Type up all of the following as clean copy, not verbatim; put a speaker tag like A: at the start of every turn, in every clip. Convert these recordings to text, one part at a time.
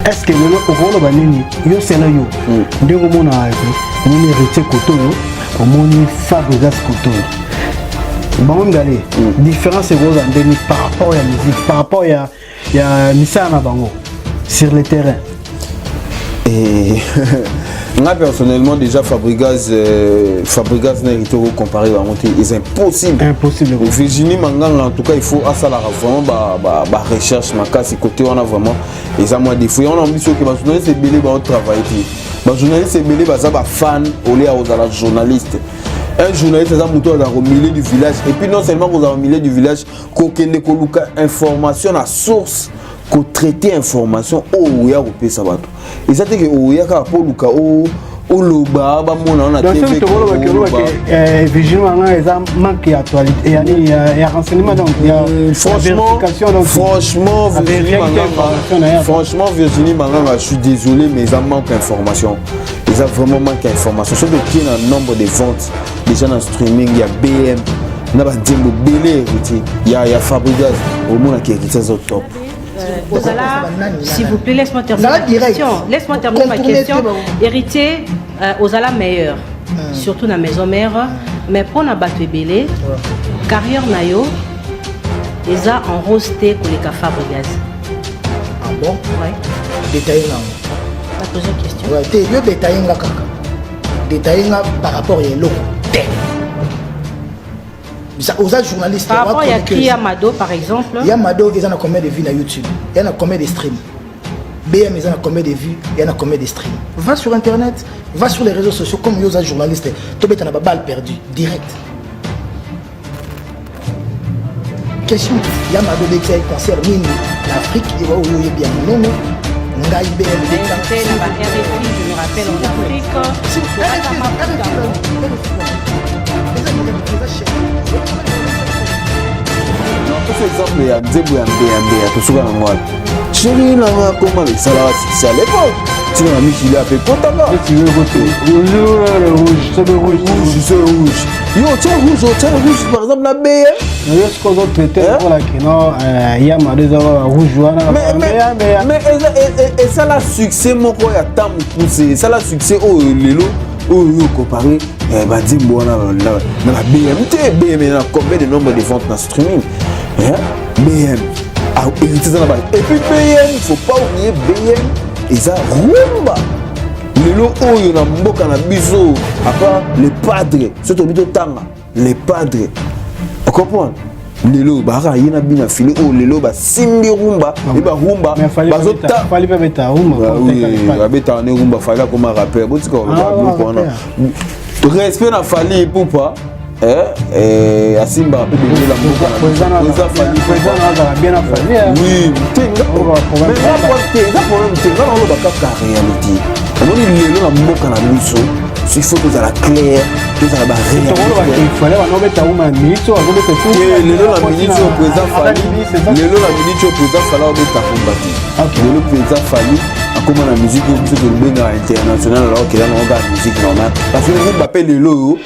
A: Est-ce que lelo okoloba nini yo sela yo ndenge omona omoni Héritier kotoyo, omoni Fabregas kotoyo, bango mibale, différence ekozala ndeni par rapport ya musique, par rapport ya misala na bango sur le terrain?
B: Et nga personnellement, déjà Fabregas, Fabregas na Héritier, comparer bango te, c'est impossible.
A: Impossible.
B: Virginie Manganga, en tout cas il faut asalaka vraiment ba recherche makasi côté wana. Vraiment eza mwa défaut yango na biso ke bajournaliste ebele baotravaille te. Bajournaliste ebele baza bafan ole ya kozala journaliste. Un journaliste aza moto azala au milieu du village, et puis non seulement kozala au milieu du village, kokende koluka information na source, kotraite information oyo oya kopesa bato. Eza te ke oya kaka mpo oluka oloba, bamona wana.
A: Donc soki tokolobaki, olobaki Virginie Manganga eza manque ya actualité, yani ya renseignement, donc ya
B: Franchement, franchement, Virginie Manganga, franchement, Virginie Manganga, je suis désolé, mais eza manque information, eza vraiment manque information. Soki okie na nombre de ventes déjà na streaming ya BM na banzembo ebele Héritier, ya Fabregas, omonaki Héritier aza top.
C: Ozala, s'il vous plaît, laisse-moi terminer ma question. Laisse-moi terminer ma question. Héritier, Ozala meilleur, surtout dans maison mère, mais pour na bato ebele, carrière na yo, eza en rose te koleka Fabregas.
D: Ah bon?
C: Ouais.
D: Détaillé nga.
C: La posé question.
D: Ouais, te yo détaillé nga kaka. Détaillé nga par rapport ya eloko te. Oza journaliste.
C: Par rapport ya cri ya Mado, par exemple.
D: Ya Mado eza na combien de vues na YouTube? Ya na combien de stream? BM eza na combien de vues? Ya na combien de stream? Va sur internet, va sur les réseaux sociaux. Comme yo oza journaliste, tobeta na baballe perdue direct. Question: ya Mado obetisa ye concert nini na Afrique oyo oyebi ya monene? Ngai BM.
C: Invité na ba RFI, je me rappelle, en Afrique.
B: Napesa exemple ya nzembo ya Mbeya Mbeya, tosuka nango wapi? Chéri nanga koma esalaka succès à l'époque, ntina na mikili ape ekotaka.
A: Rouge.
B: Rouge, rouge, yo otia rouge, otia rouge par exemple na BM.
A: Yo sikoyo ozotraite lokola kino ya Mado eza rouge wana.
B: Mais esala succès moko ya temps mokuse, esala succès oyo lelo oyo yo compare banzembo wana na ba BM te. BM na combien de nombre de ventes na streaming? BM Héritier eza na ba, et puis BM, faut pas oublier, BM eza rumba. Lelo oyo na mboka na biso, à part le padre, so tobi totanga le padre, ocomprendre, lelo baka ye na bino file oyo lelo basimbi rumba e barumba.
A: Fally mpe abeta rumba.
B: Abetaka ne rumba. Fally akoma rappeur, botika biloko wana. Respect na Fally Ipupa, asimbaka mpe bendela mboka. Oui, te, eza problème te. Nga naoloba kaka réalité. Omoni lelo na mboka na biso, il faut tozala clair, tozala. Lelo na minute oyo président Fally, lelo na minute oyo président Fally aobeta rumba te. Lelo président Fally akóma na musique oyo biso tolobengaka international, alors kela nango kaka musique normale, parce que rumba mpe lelo oyo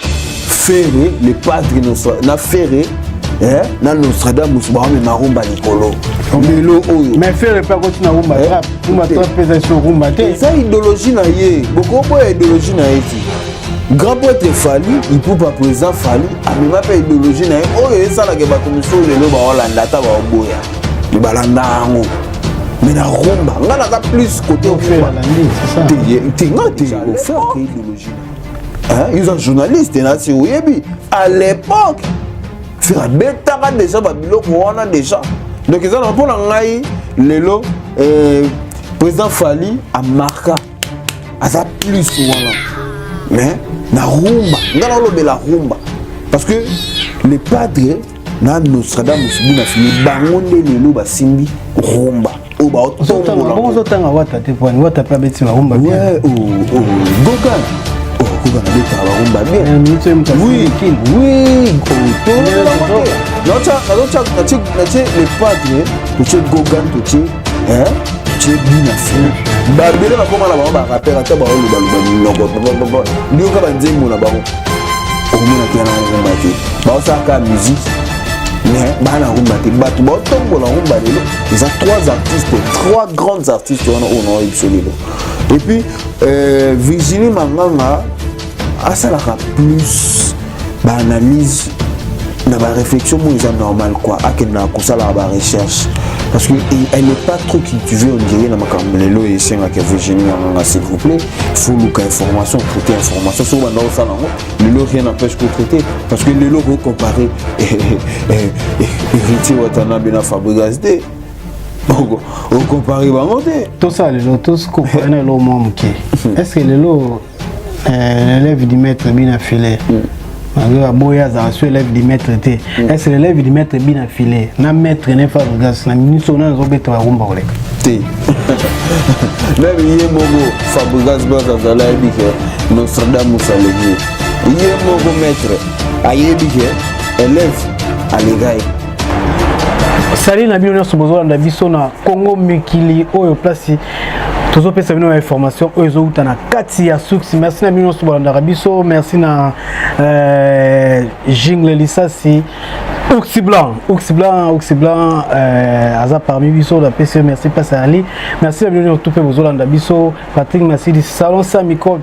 B: Ferre le padre na Ferre na Nostradamus baomema rumba likolo lelo oyo.
A: Mais Ferre mpe akoti na rumba trap. Rumba trap mpe eza so rumba te.
B: Eza idéologie na ye, bokoboya idéologie na ye ti. Grand prêtre Fally Ipupa, président Fally amema mpe idéologie na ye oyo esalaka bato mosusu lelo baolanda, ata baoboya me balanda yango. Mais na rumba, nga naza plus côté rumba te. Nga te oFerre idéologie, yo oza journaliste nasi oyebi, à l'époque Ferre abetaka déjà babiloko wana déjà. Donc eza na mpo na ngai lelo président Fally amarka, aza plus wana. Mais na rumba, nga naolobela rumba parce que le padre na Nostradamus, bina fini bango nde lelo basimbi rumba oyo baotombola.
A: Ozotanga Wata te poani? Wata mpe abeti barumba.
B: Bien. Gogan, Gogan abetaka barumba bien. Oui, natie le padre, totie Gogan, totie bina fini. Babele bakoma na bango barappeur, ata baolobaloba minoko, ndioka banzembo na bango, okomona te na rumba te, baosalaka musique. Mais bana rumba te, bato baotombola rumba lelo eza trois artistes, trois grandes artistes wana oyo naoyebi biso lelo. Et puis Virginie Manganga asalaka plus baanalyse na baréflexion moko eza normal quoi. Akendaka kosalaka barecherche parce que elle n'est pas trop cultivée, on dirait. Na makambo lelo esengaka, Virginie Manganga, s'il vous plaît, faut luka information, traiter information. Soki banda kosala yango lelo, rien n'empêche kotraiter, parce que lelo kocomparer Héritier Watanabe na Fabregas te, ocomparer bango te.
A: Tosala lelo, tocomparer na eloko mwa moke. Est ce que lelo l'élève du maître Bina Filet, aboyi azala so élève du maître te, est ce que l'élève du maître Bina Filet na maître ne Fabregas na minute oyo nani azobeta barumba koleka?
B: Te, même ye moko Fabregas bas azala, ayebi ke Nostradamus aleki ye moko. Maître ayebi ke élève aleka ye.
A: Sali na bino nyonso bozolanda biso na Congo Mikili, oyo place tozopesa bino information oyo ezowuta na kati ya source. Merci na bino nyonso bolandaka biso. Merci na Jingle Lisasi, Oxy Blanc, Oxy Blanc, Oxy Blanc aza parmi biso, napesi yo merci place ali. Merci na bino nyonso mpe bozolanda biso. Patrick Masidi, Salon Samicol,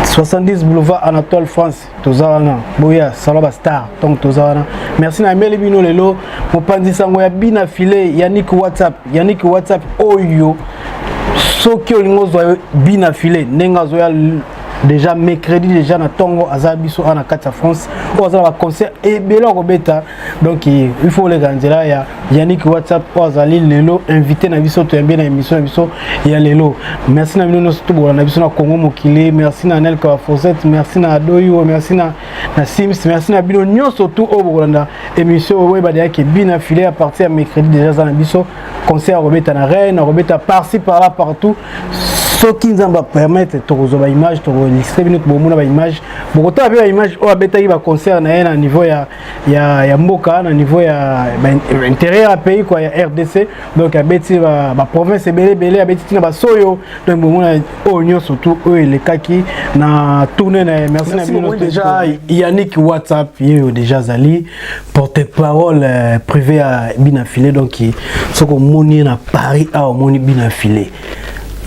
A: 70 boulevard Anatole France, toza wana. Boya salon bastar, donc toza wana. Merci na emeli bino lelo mopanzi sango ya Bina File, Yannick WhatsApp. Yannick WhatsApp oyo, soki olingi ozwa Bina File ndenge azoya déjà mercredi, déjà na ntongo aza biso awa na kati ya France, oyo aza na baconcert ebele akobeta. Donc il faut oleka nzela ya Yannick WhatsApp oyo azali lelo invité na biso, toyambi na émission na biso ya lelo. Merci na bino nyonso tobokola na biso na Congo Mokili. Merci na Anel Kabafoset, merci na Adoyo, merci na Sims, merci na bino nyonso tu oyo bokolanda émission oyo. Oyeba deyaki Bina File à partir ya mercredi déjà aza na biso, concert akobeta na Reine, akobeta par-ci par-là, partout. Soki Nzambe apermettre, tokozwa baimage, tokolistre bino, bomona baimage, bokotala mpe baimage oyo abetaki baconcert na ye na niveau ya mboka, na niveau ya intérieur ya pays quoi, ya RDC. Donc abeti baprovince ebele ebele, abeti ntina basoyo. Donc bomona oyo nyonso tu oyo elekaki na tournée na ye. Merci na bino déjà. Yannick WhatsApp ye oyo déjà azali porte parole privé ya Bina File. Donc soki omoni ye na Paris awa, omoni Bina File,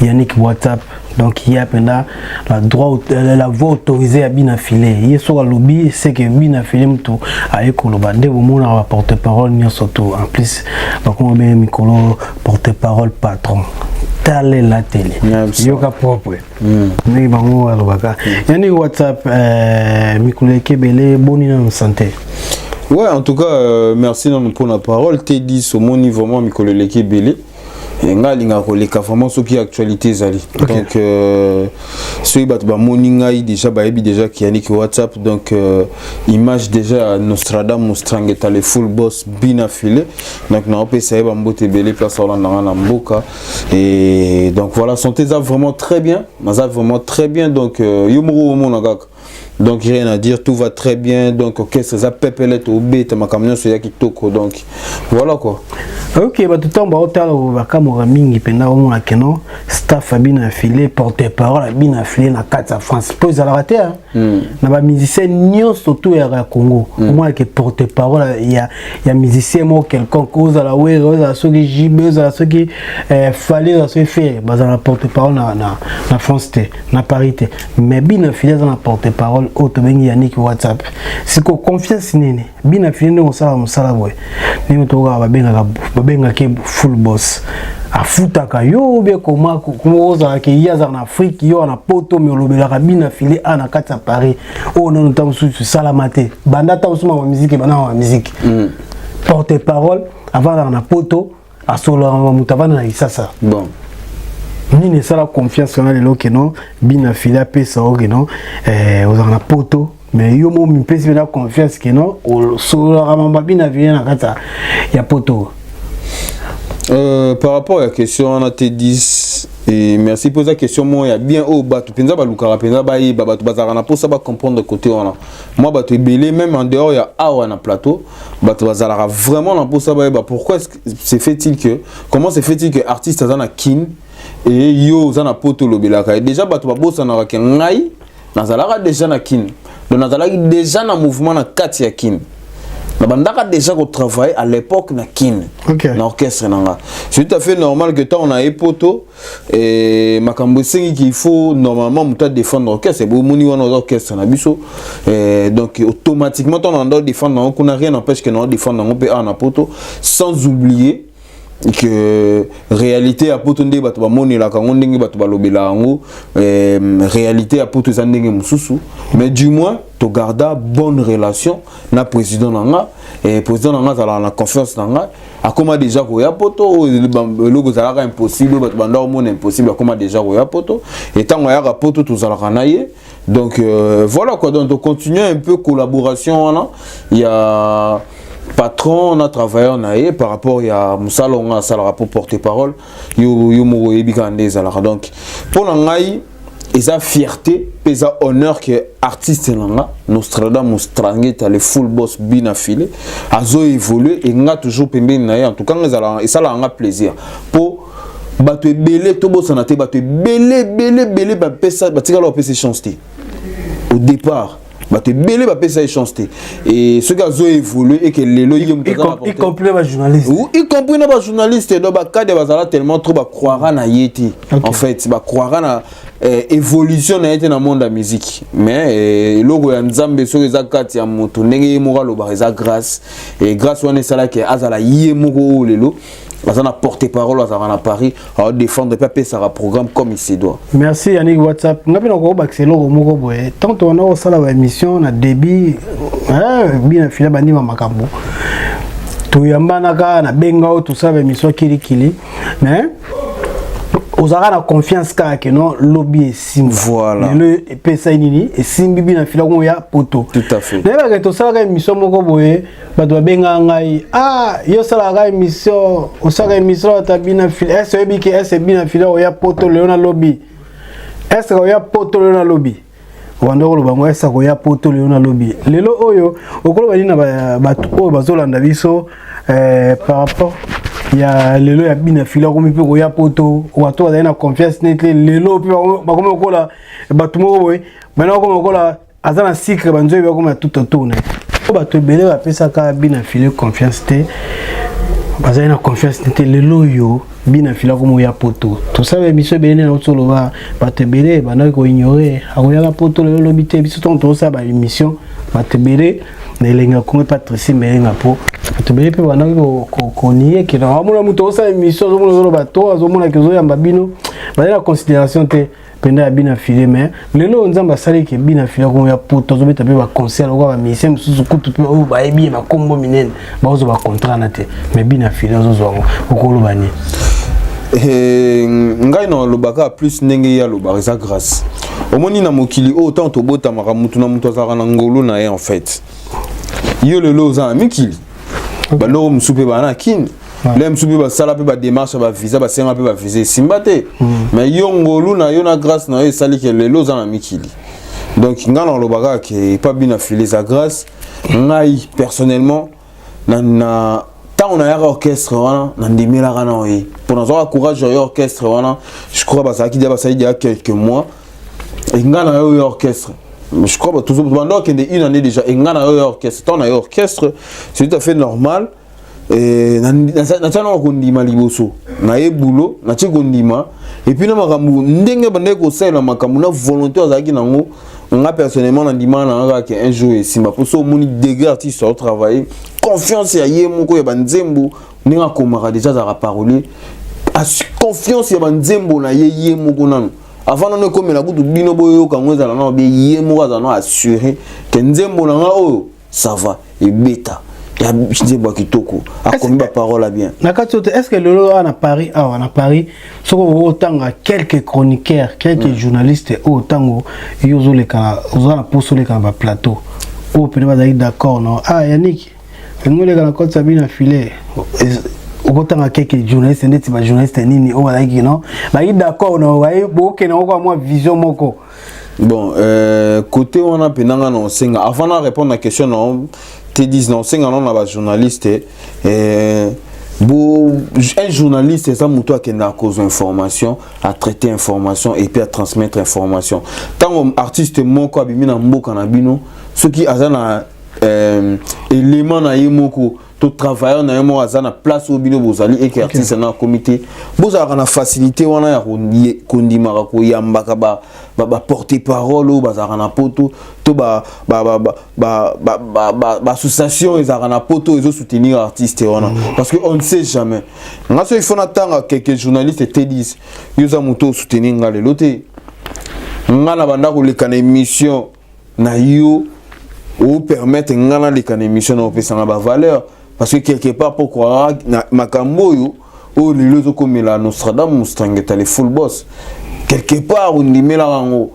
A: Yannick WhatsApp. Donc ye mpenza la droit, la voix autorisée ya Bina File. Ye soki alobi, c'est que Bina File moto aye koloba. Nde bomonaka baporte parole nyonso to, en plus bakoma benge mikolo porte parole patron. Talela tele, yoka propre ndenge bango alobaka. Yannick WhatsApp, mikolo eke ebele, boni nano santé?
B: Ouais, en tout cas, merci pour la parole. T10, omoni vraiment mikolo eleki ebele. Nga alingaka koleka vraiment soki actualité ezali. Donc soki bato bamoni ngai déjà, bayebi déjà ki Yannick WhatsApp. Donc image déjà ya Nostradamus Trangeta, le full boss Bina File. Donc naopesa ye bambote ebele place aolandanga na mboka. Et donc voilà, santé eza vraiment très bien, naza vraiment très bien. Donc yo moko omona kaka, donc rien à dire, tout va très bien. Donc orchestre eza pepele, tobeta makambo nyonso ya kitoko. Donc voilà quoi.
A: Ok, bato ntango baotala bakamwaka mingi mpenza, omona keno staff abina File, porte parole abina File na kati ya France, mpo ezalaka te na bamusicien nyonso to yaka ya Congo. Omonake porte parole ya musicien moko quelconque, ozala Were, ozala soki JB, ozala soki Fally, ozala soki Ferre, bazala na porte parole na France te, na Paris te. Mais Bina File aza na porte parole oyo tobengi Yannick WhatsApp. Siko confiance nini Bina File ndenge osalaka mosala boye, ndenge tokaka babengaki full boss, afutaka yo bien? Koma ozalaka, ye azalaka na Afrique, yo na Poto, me olobelaka Bina File a na kati ya Paris oyo nano ntango mosusu esalama te. Banda ntango mosusu mama musique, ebanda mama musique, porte parole avandaka na Poto, asololaka moto avanda na Kisasa.
B: Bon.
A: Nini esala confiance wana lelo keno Bina File apesa o keno ozalaka na Poto, mais yo mo mipesi mpena confiance keno osololaka mamba Bina File na kati ya Poto?
B: Par rapport à la question wana, T10, et merci pour la question. Moi ya bien oyo bato mpenza balukaka mpenza bayeba, bato bazalaka na mposa bacomprendre côté wana. Moi bato ebele, même en dehors ya awa na plateau, bato bazalaka vraiment na mposa bayeba pourquoi se fait-il que, comment se fait-il que artiste aza na Kin et yo oza na Poto, olobelaka ye. Déjà bato babosanaka ke ngai nazalaka déjà na Kin, donc nazalaki déjà na mouvement na kati ya Kin. Nabandaka déjà kotravailler à l'époque na Kine, na orchestre na nga. C'est tout à fait normal que ntango na ye Poto, makambo esengi qu'il faut normalement moto adéfendre orchestre. Bomoni wana oza orchestre na biso, donc automatiquement ntango na ndo défendre yango kuna, rien n'empêche que na défendre yango mpe awa na Poto, sans oublier que réalité ya Poto, ndenge bato bamonelaka yango, ndenge bato balobelaka yango, réalité ya Poto eza ndenge mosusu. Mais du moins togarda bonne relation na président na nga. Président na nga azalaka na confiance na nga. Akóma déjà koya Poto. Oyo eloko ezalaka impossible, bato banda komona impossible, akóma déjà koya Poto. Et ntango ayaka Poto, tozalaka na ye. Donc voilà quoi. Donc tocontinue un peu collaboration wana ya patron na travailleur na ye par rapport ya mosala onga asalaka po porte parole. Yo moko oyebi kaka nde ezalaka. Donc mpo na ngai eza fierté mpe eza honneur ke artiste na nga Nostradamus Trangeta, le full boss Bina File, azo évolue e nga toujours pembeni na ye. En tout cas nga esalaka nga plaisir, mpo bato ebele, tobosana te, bato ebele ebele ebele bapesa, batikala bapesa chance te au départ. Bato ebele bapesa ye chance te. E soki azo évolue eke lelo ye moto aza na
A: y compris na bajournaliste.
B: Y compris na bajournaliste. Donc bakade bazala tellement trop, bacroira na ye te. En fait bacroira na évolution na ye te na monde ya musique. Mais eloko ya Nzambe soki eza kati ya moto, ndenge ye moko alobaka, eza grâce. E grâce wana esalaki azala ye moko oyo lelo aza na porte parole, azalaka na Paris, aodéfendre mpe apesaka programme comme il se doit.
A: Merci Yannick WhatsApp. Nga mpe nakokobakisa eloko moko boye. Tant tobanda kosala baémission na début, Bina Fila bandima makambo, toyambanaka na benga oyo tosala baémission kilikili, mais ozalaka na confiance kaka ke non, lobi esimbi. Lelo epesai nini, esimbi. Bina Fila kongo ya Poto.
B: Tout à fait.
A: Nayebaka tosalaka émission moko boye, bato babengaka ngai: "Ah, yo osalaka émission, osalaka émission ata Bina Fila, ese oyebi ke ese Bina Fila oya Poto lelo na lobi, ese oya Poto lelo na lobi?" Wanda koloba ngo ese akoya Poto lelo na lobi. Lelo oyo okoloba nini na bato oyo bazolanda biso par rapport ya lelo ya Bina Fila akomi mpe koya Poto? Bato bazali na confiance nete lelo mpe bakomi kokola bato moko boye, bana bakomi kokola, aza na cycle, banzoyi bakomi ya tout autour na ye. Po bato ebele bapesaka Bina File confiance te, bazali na confiance te. Lelo oyo Bina File akomi oya Poto, tosala émission ebele nde nauti oloba, bato ebele bandaki koignore akoyaka Poto lelo lobi te. Biso ntango tozosala baémission, bato ebele na elengi ya Kongo, Patricie Melenga, mpo bato ebele mpe bandaki koniekela. Amona moto osala émission, azomona ozoloba to azomonaki ozoyamba bino, bazali na considération te mpenza ya Bina File. Mais lelo oyo Nzambe asaliki Bina File akomo ya Poto, azobeta mpe baconcert lokola bamusicien mosusu kutu mpe oyo bayebi ye, bakombo minene, bazozwa bacontrat na te, mais Bina File azozwa yango. Okoloba nini?
B: Ngai na alobaka plus ndenge ye alobaka, eza grâce. Omoni, na mokili oyo, ntango tobotamaka, mutu na mutu azalaka na ngolu na ye. En fait yo lelo oza na mikili, bandoko mosusu mpe baa na Kini, le mosusu mpe basala mpe badémarche ya bavisa, basenga mpe bavisa, esimba te. Mais yo, ngolu na yo na grâce na yo esali ke lelo oza na mikili. Donc ngai na alobaka ke epa Bina File eza grâce. Ngai personnellement, na ntango nayaka orchestre wana, nandimelaka na ye mpo nazwaka courage ya orchestre wana. Je crois bazalaki dia, basali dia quelques mois e ngai na yo ya orchestre, je crois banda okende une année déjà e ngai na yo ya orchestre. Ntango na yo orchestre, c'est tout à fait normal. Natia naka kondima liboso naye bulo, natie kondima et puis na makambo ndenge bandaki kosalela makambo na volonté azalaki nango. Nga personnellement nandima na nga kaka un jour esimba, mpo so omoni degré artiste aotravaille, confiance ya ye moko ya banzembo, ndenge akomaka déjà, azalaka parolier, confiance ya banzembo na ye, ye moko nano avant nano ekomela kutu bino boyoka yango, ezala nano be ye moko azala nano assuré ke nzembo na nga oyo, ça va ebeta, ya nzembo ya kitoko, akomi baparole ya bien.
A: Na kati oyo te, est ce que lelo awa na Paris, awa na Paris, soki okotanga quelques chroniqueurs, quelques journalistes oyo ntango yo ozoleka, oza na poso oleka na baplateau oyo pene, bazalaki d'accord no: "Ah, Yannick, elingi oleka na koti ya Bina Filet"? Okotanga quelques journalistes neti bajournaliste nini oyo bazalaki no, bazalaki d'accord no, bokende moko mwa vision moko?
B: Bon, côté wana mpenza, nga na osenga, avant na répondre na question na te dis, na osenga nano na bajournaliste, bo un journaliste eza moto akendaka kozwa information, atraiter information et puis atransmettre information. Ntango artiste moko abimi na mboka na bino, soki aza na élément na ye moko to travailleur na ye moko aza na place oyo bino bozali eke artiste na akomi te, bozalaka na facilité wana ya kondimaka koyambaka baporte parole oyo bazalaka na poto to baassociation ezalaka na poto ezosoutenir artiste wana, parce que on ne sait jamais. Nga so il faut natanga quelques journalistes te disent: yo oza moto osoutenir nga lelo te, nga na banda koleka na émission na yo, opermettre nga naleka na émission na opesanga bavaleur, parce que quelque part pourquoi na makambo oyo oyo lelo ezokomela Nostradamus Tangeta le full boss, quelque part ondimelaka yango,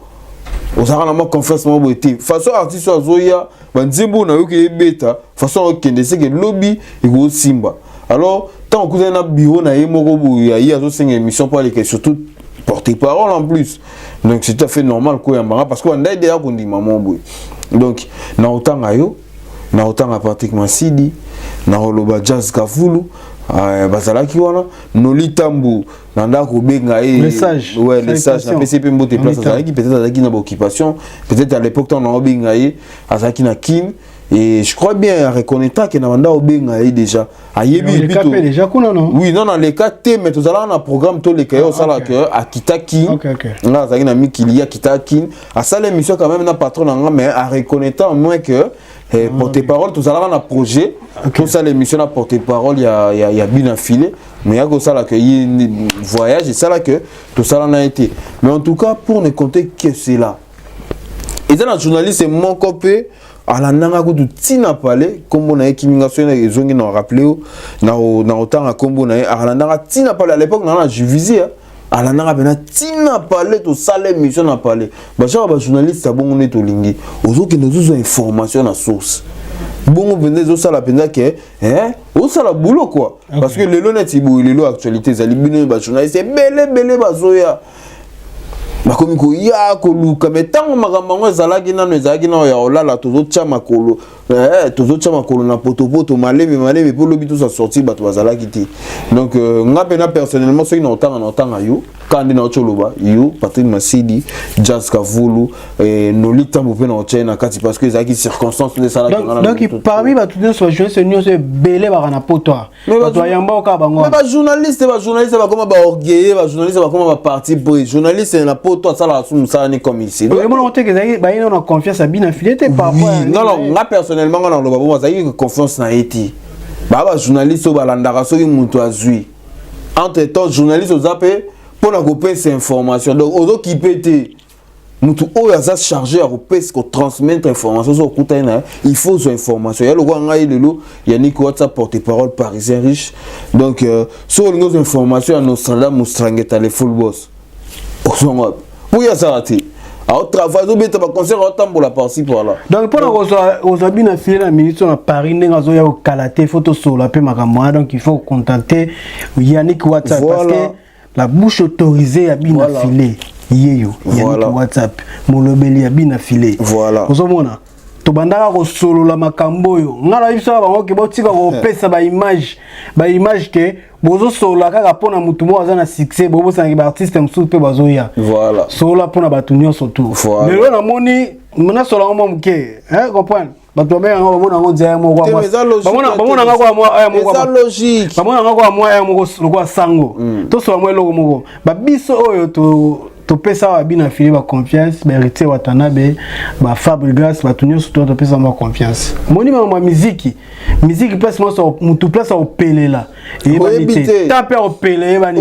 B: ozalaka na mwa confiance moko boye te. Façon artiste oyo azoya, banzembo oyo nayoki ebeta, façon akokende seke lobi ekosimba. Alors ntango okutani na bureau na ye moko boye, aye azosenga émission mpo aleka, surtout porte-parole en plus, donc c'est tout à fait normal koyambanga, parce que bandai deya kondima mo boye. Donc na otanga yo, na otanga Patrick Masidi, na koloba Jazz Kafulu, bazalaki wana, Noli Tambu na ndako kobenga ye.
A: Message.
B: Ouais, message napesi mpe mbote place azalaki. Peut-être azalaki na baoccupation, peut-être à l'époque ntango na obenga ye azalaki na Kine, et je crois bien reconnaîtra que na banda obenga ye déjà ayebi.
A: Déjà kuna, non?
B: Oui, non, naleka te, mais tozalaka na programme toleka ye osala ke akita Kine. Nga azalaki na mikili, ye akita Kine, asala émission quand même na patron na nga, mais areconnaîtra moins que porte-parole tozalaka na projet tosala émission na porte-parole ya bina filet, mais ya kosala ke ye voyage esala ke tosala na ye te. Mais en tout cas, pour ne compter que cela, eza na journaliste moko mpe alandanga kutu ntina pale, nkombo na ye kiminga, soki ezongi na rappeler o na kotanga nkombo na ye. Alandanga ntina pale à l'époque naa na Juvisy, alandanga mpena ntina pale, tosala émission na pale. Bachaka bajournaliste abongo nde tolingi, ozokende ozozwa information na source bongo mpenza, ezosala mpenza ke osala boulot quoi. Parce que lelo neti boye, lelo actualité ezali bino bajournaliste ebele ebele bazoya, bakomi koya koluka, mais ntango makambo yango ezalaki nano, ezalaki nano ya kolala, tozotya makolo, tozotya makolo na potopoto malemi malemi mpo lobi toza sortir, bato bazalaki te. Donc nga mpena personnellement, soki na otanga, na otanga yo kaka nde naoti oloba yo, Patrick Masidi, Jazz Kavulu, Noli Ntambo mpe na otya ye na kati, parce que ezalaki circonstance nde esalaki.
A: Donc parmi bato nyonso, bajournaliste nyonso ebele baka na poto, bato bayamba kaka bango?
B: Bajournaliste bakoma baorgueilleux, bajournaliste bakoma baparti pris. Journaliste na poto asalaka su mosala ni comme ici.
A: Omona te ezalaki bayina na confiance ya bina file te par rapport?
B: Non, nga personnellement, nga naloba bongo, azalaki confiance na ye te. Baa bajournaliste oyo balandaka soki moto azwi. Entre temps journaliste oza mpe mpona kopesa information, donc ozokipe te motu oyo aza chargé ya kopesa, kotransmettre information. So okutani na ye, il faut ozwa information ya lokola ngai lelo Yannick WhatsApp, porte parole parisien riche. Donc so olingi ozwa information ya Nostradamus Strangeta le full boss, ozwango wapi? Po ye asala te, aotravaille, azobeta baconcert, aotambola par-ci par-là.
A: Donc mpona kozwa bino file na minute na Paris, ndenge azoya kokala te, faut tosola mpe makambo wana. Donc il faut contacter Yannick WhatsApp, parce que la bouche autorisée ya bino file yeyo Yannick WhatsApp, molobeli ya bino file. Ozomona tobandaka kosolola makambo oyo, ngai na biso bango ke botika kopesa baimage, baimage ke bozosolola kaka mpona motu moko aza na succès, bobosanaki baartiste mosusu mpe bazoya. Solola mpona bato nyonso tu. Lelo namoni nasola yango mwa moke, comprendre, bato babengaka bamona yango nzela moko, bamona yango bamona yango kwa mwa moko lokola sango. Tosola mwa eloko moko, babiso oyo topesa awa bino afile baconfiance, bahéritier Watanabe, bafabrigas, bato nyonso to topesa bango baconfiance. Moni makambo ya miziki, miziki place nyonso mutu place akopelela eyebani te, ta mpe akopela eyebani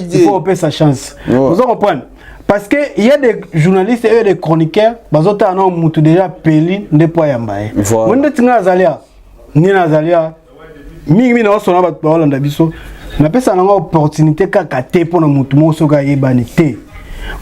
A: te, il faut opesa chance. Oza comprendre, parce que il y a des journalistes et des chroniqueurs bazotala na mutu déjà peli nde po ayamba ye. Moni ndeti ngai azali a nini, azali a mingimingi naosona bato baolanda biso, napesa nango opportunité kaka te mpona mutu moko soki ayebani te.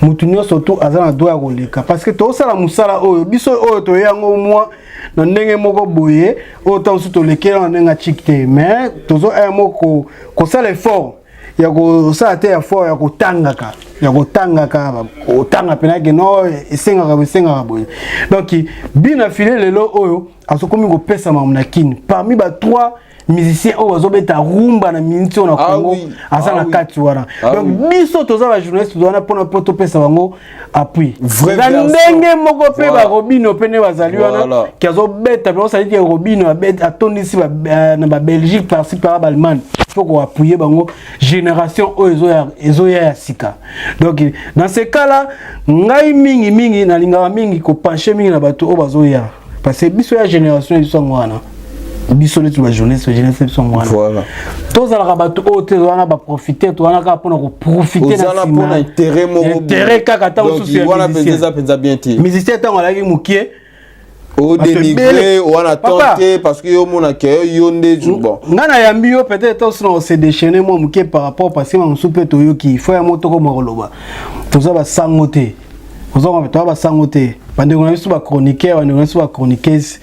A: Mutu nyonso tu aza na droit ya koleka, parce que tozosala mosala oyo biso oyo toye yango mwa na ndenge moko boye oyo ntango mosusu tolekela na ndenge ya chik te, mais tozo aya moko kosala effort. Ya kosala te ya fort ya kotangaka ya kotangaka kotanga mpena ke no esengaka esengaka boye. Donc bina file lelo oyo azokomi kopesa mamu na kini parmi ba trois musiciens oyo bazobeta rumba na miniti oyo na Congo. Aza na kati wana. Donc biso toza ba journaliste wana mpona mpo topesa bango appui.
B: Vraie
A: Eza
B: version.
A: ndenge moko mpe barobino mpe nde bazali wana ki azobeta mpe osali ti Robino atondisi na babelgique par-ci par baallemagne mpo koappuyer bango génération oyo ezoya ya sika. Donc dans ce cas là, ngai mingi mingi nalingaka mingi kopencher mingi na bato oyo bazoya, parce que biso ya génération biso yango wana, biso neti bajournaliste, jeunesse biso yango wana. Tozalaka bato oyo te wana baprofiter, to wana kaka mpona koprofiter.
B: Oza na mpona intérêt moko boye.
A: Intérêt kaka ntango
B: Donc,
A: mosusu ya
B: wana mpenza
A: musicien.
B: eza mpenza bien te.
A: Musicien ntango alaki mokie
B: Odénigrer wana
A: Papa.
B: Tente parce que yo omonaka yo yo nde bon.
A: Nga nayambi yo peut-être osi na ose déchaîner mwa moke par rapport, parce que mosusu mpe toyoki fo ya mo tokoma koloba toza basango te, ozonga toza basango te. Bandeko na biso bachroniqueur, bandeko na biso bachroniqueuse,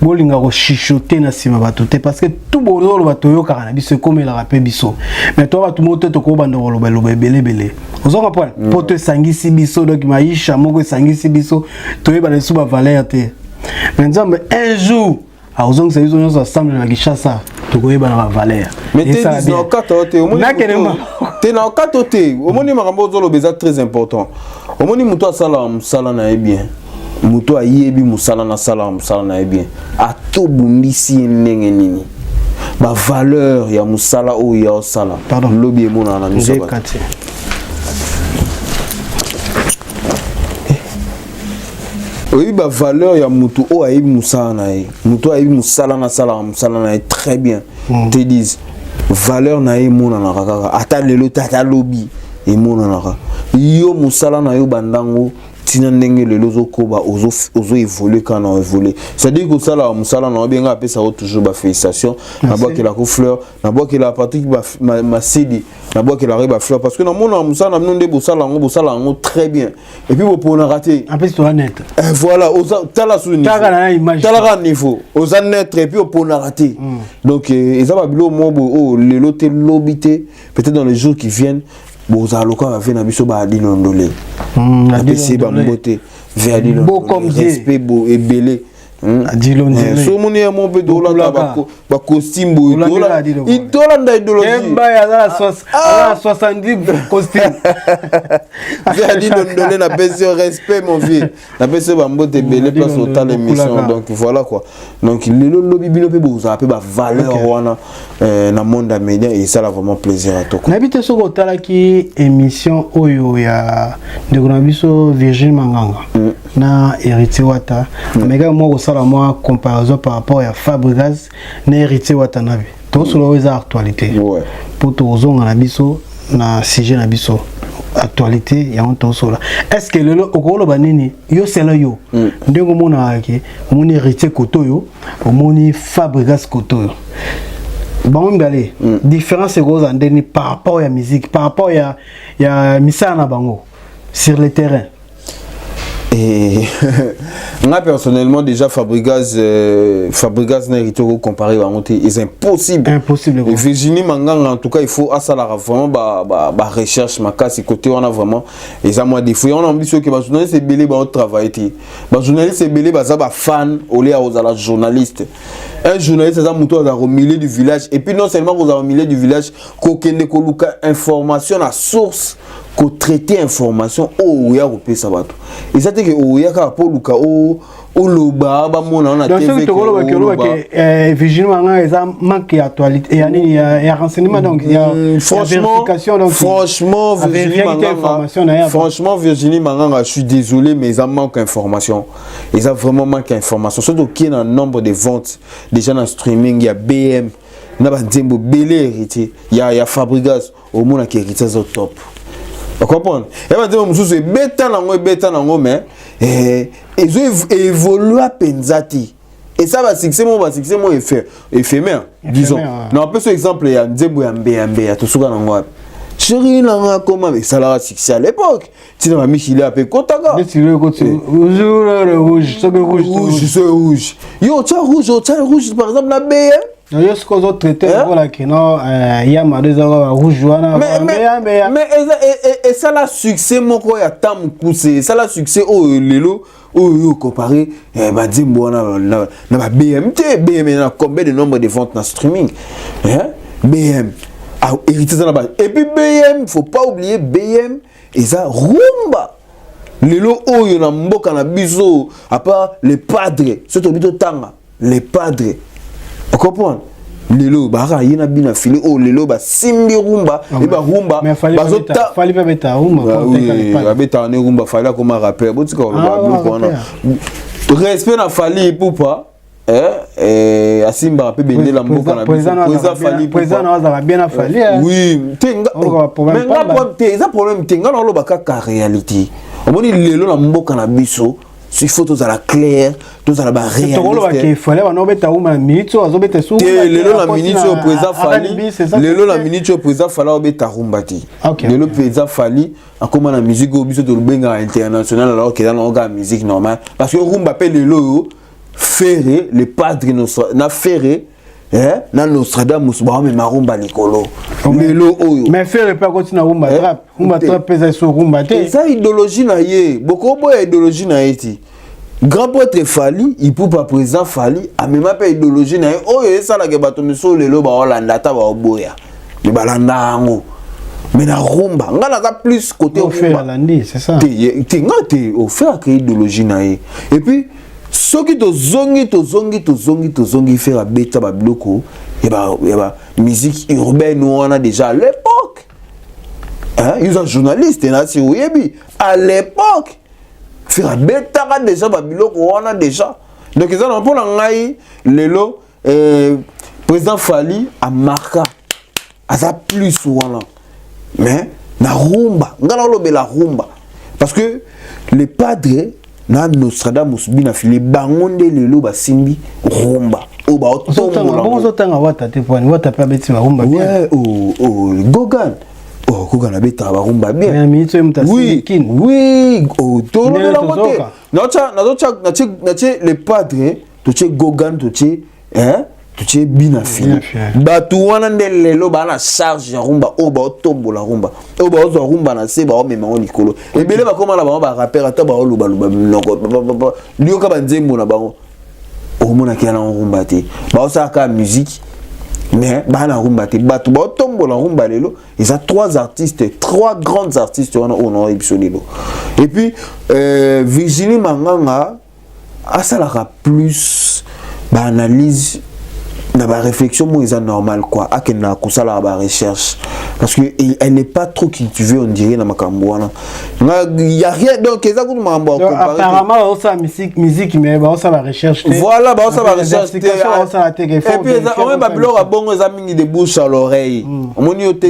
A: bolinga kochuchoter na nsima bato te, parce que tout bozoloba toyokaka na biso, ekomelaka mpe biso. Mais toza bato moko te tokobanda koloba eloba ebelebele, ozonga point mpo to esangisi biso. Donc maisha moko esangisi biso, toyebana biso bavaleur te. Mais Nzambe un jour akozongisa biso nyonso ensemble na Kinshasa, tokoyebana bavaleur.
B: Mais te na okata o te, omoni.
A: Nakende
B: Te, na okata o te, omoni makambo ozoloba eza très important. Omoni, moto asalaka mosala na ye bien, moto ayebi mosala na asalaka mosala na ye bien, atobundisi ye ndenge nini, bavaleur ya mosala oyo ya osala.
A: Pardon.
B: Lobi emonana na miso ya
A: Nde
B: bato.
A: Kati.
B: Oyebi bavaleur ya motu oyo ayebi mosala na ye, motu oyo ayebi mosala na asalaka mosala na ye très bien, te dise valeur na ye emonanaka kaka ata lelo te, ata lobi emonanaka. Yo mosala na yo bandango ntina ndenge lelo ozokoba, ozo évoluer kaka na évoluer, c'est-à-dire kosalaka mosala na yo benga apesaka toujours bafélicitation. Nabwakelaka fleur, nabwakelaka Patrik Masidi, nabwakelaka ye bafleur, parce que namonaka mosala na bino nde bosala yango, bosala yango très bien, et puis boponaka te.
A: En plus toza net.
B: Eh, voilà, oza tala su niveau.
A: Taka na image.
B: Tala kaka niveau, oza neutre et puis oponaka te. Donc eza babiloko moko boye oyo lelo te, lobi te, peut-être dans les jours qui viennent bozala lokola bave na biso baadi londole. Napesi ye bambote ve adi.
A: Beau comme Dieu.
B: Respect bo ebele.
A: Adi Londole.
B: So omoni ye mo mpe tolata
A: Bokulaka.
B: bacostume boye.
A: Bokulaka Adi Londole.
B: Tolanda idéologie.
A: Kemba aza na 70 costume.
B: Vieux Adi Londole, napesi yo respect, mon vieux, napesi yo bambote ebele.
A: Adi
B: Place
A: Londole,
B: otala émission.
A: bokulaka.
B: Donc voilà quoi, donc lelo lobi bino mpe bozala mpe bavaleur wana na monde ya média, esala vraiment plaisir à toko.
A: Nayebi te soki otalaki émission oyo ya ndeko na biso Virgile Manganga na Héritier Wata. Amekaki mwa kosala mwa comparaison par rapport ya Fabregas na Héritier Watanabe. Tosolo oyo eza actualité mpo tozonga na biso na sujet na biso, actualité yango tosola. Est ce que lelo okoloba nini yo, selo yo ndenge omonaka ke omoni Héritier kote oyo, omoni Fabregas kote oyo, bango mibale différence ekozala ndeni par rapport ya musique, par rapport ya misala na bango sur le terrain?
B: Et nga personnellement, déjà Fabregas, Fabregas na Héritier comparer bango te, c'est impossible.
A: Impossible.
B: Et Virginie Manganga, en tout cas il faut asalaka vraiment ba recherche makasi côté wana. Vraiment eza mwa défaut yango na biso ke ba journaliste ebele ba travailler te, ba journaliste ebele baza ba fan au lieu ya kozala journaliste. Un journaliste aza moto azala au milieu du village, et puis non seulement kozala au milieu du village, kokende koluka information na source, kotraiter information oyo oya kopesa bato. Eza te ke oya kaka mpo oluka oloba bamona na
A: Donc soki tokolobaki olobaki Virginie Manganga eza manque ya actualité ya nini, ya renseignement, donc ya
B: Franchement,
A: vérification, donc
B: franchement Virginie Manganga, franchement Virginie Manganga, je suis désolé, mais eza manque information, eza vraiment manque information. Surtout qui est na nombre de ventes déjà na streaming ya BM na banzembo bele Héritier ya Fabregas, omonaki Héritier aza top, ocomprendre? Ya banzembo mosusu ebeta nango, ebeta nango, mais ezo évolua mpenza te. Eza basuccès moko, basuccès moko éphémère, disons. Na apesa exemple ya nzembo ya Mbeya Mbeya, tosuka nango wapi, chéri nanga koma, esalaka succès à l'époque, ntina bamikili ape ekotaka.
A: Rouge,
B: rouge, rouge, yo otya rouge, otya rouge par exemple na BM.
A: Yo sikoyo ozotraite lokola kino ya mado eza rouge wana.
B: Mais esala succès moko ya temps mokuse, esala succès oyo lelo oyo yo compare banzembo wana na ba BM te. BM na combien de nombre de ventes na streaming? BM héritier eza na ba, et puis BM, faut pas oublier, BM eza rumba. Lelo oyo na mboka na biso, à part le padre, soki tobi totanga le padre, ocomprendre, lelo baka ye na bino fili oyo lelo basimbi rumba e barumba. Abetaka ne rumba. Fally akoma rappeur, botika koloba biloko wana. Respect na Fally Ipupa, asimbaka mpe bendela mboka na biso, président Fally. Oui, te, te, eza problème te. Nga na oloba kaka réalité. Omoni, lelo na mboka na biso, il faut tozala clair, tozala
A: baréaliste.
B: Te, lelo na minute oyo président Fally, lelo na minute oyo président Fally aobeta rumba te. Lelo président Fally akóma na musique oyo biso tolobengaka international, alors que eza nango kaka musique normale, parce que rumba mpe lelo oyo, Ferre le padre na Ferre na Nostradamus baomema rumba likolo lelo oyo.
A: Mais Ferre mpe akoti na rumba trap. Rumba trap mpe eza so rumba te.
B: Eza idéologie na ye, bokoboya idéologie na ye ti. Grand prêtre Fally Ipupa, président Fally amema mpe idéologie na ye oyo esalaka bato misusu lelo baolanda, ata baoboya, me balanda yango. Mais na rumba, nga naza plus côté
A: rumba
B: te. Nga te, oferaka idéologie na ye. Et puis soki tozongi, tozongi, tozongi, tozongi, Ferre abeta babiloko ya ba musique urbaine wana déjà à l'époque. Yo oza journaliste, nasi oyebi, à l'époque Ferre abetaka déjà babiloko wana déjà. Donc eza na mpo na ngai lelo, président Fally amarka, aza plus wana. Mais na rumba, ngai naolobela rumba, parce que le padre na Nostradamus, bina fili bango nde lelo basimbi rumba oyo
A: baotombolazotanga. Wata te, poani Wata mpe abeti barumba.
B: Bien. Oh, Gogan, oh, Gogan abetaka barumba bien.
A: Oui,
B: oui, tolobela yango te. Nazotia, natie le padre, totie Gogan, totie, totie bina fili. Bato wana nde lelo baa na charge ya rumba oyo baotombola rumba oyo, baozwa rumba na se, baomema ngo likolo. Ebele bakóma na bango barapeur, ata baolobaloba minoko, lioka banzembo na bango, omonaki ya nango rumba te. Baosala kaka musique, mais baa na rumba te. Bato baotombola rumba lelo eza trois artistes, trois grands artistes wana oyo naoyebi biso lelo. Et puis Virginie Manganga asalaka plus baanalyse na baréflexion moko eza normal quoi. Akendaka kosalaka barecherche parce que elle n'est pas trop cultivée, on dirait, na makambo wana. Y a rien, donc eza kutu makambo
A: ya apparemment baosala musique, mais baosala barecherche te.
B: Voilà, baosala barecherche te. Et puis omoni babiloko ya bongo eza mingi de bouche à l'oreille. Omoni yo te,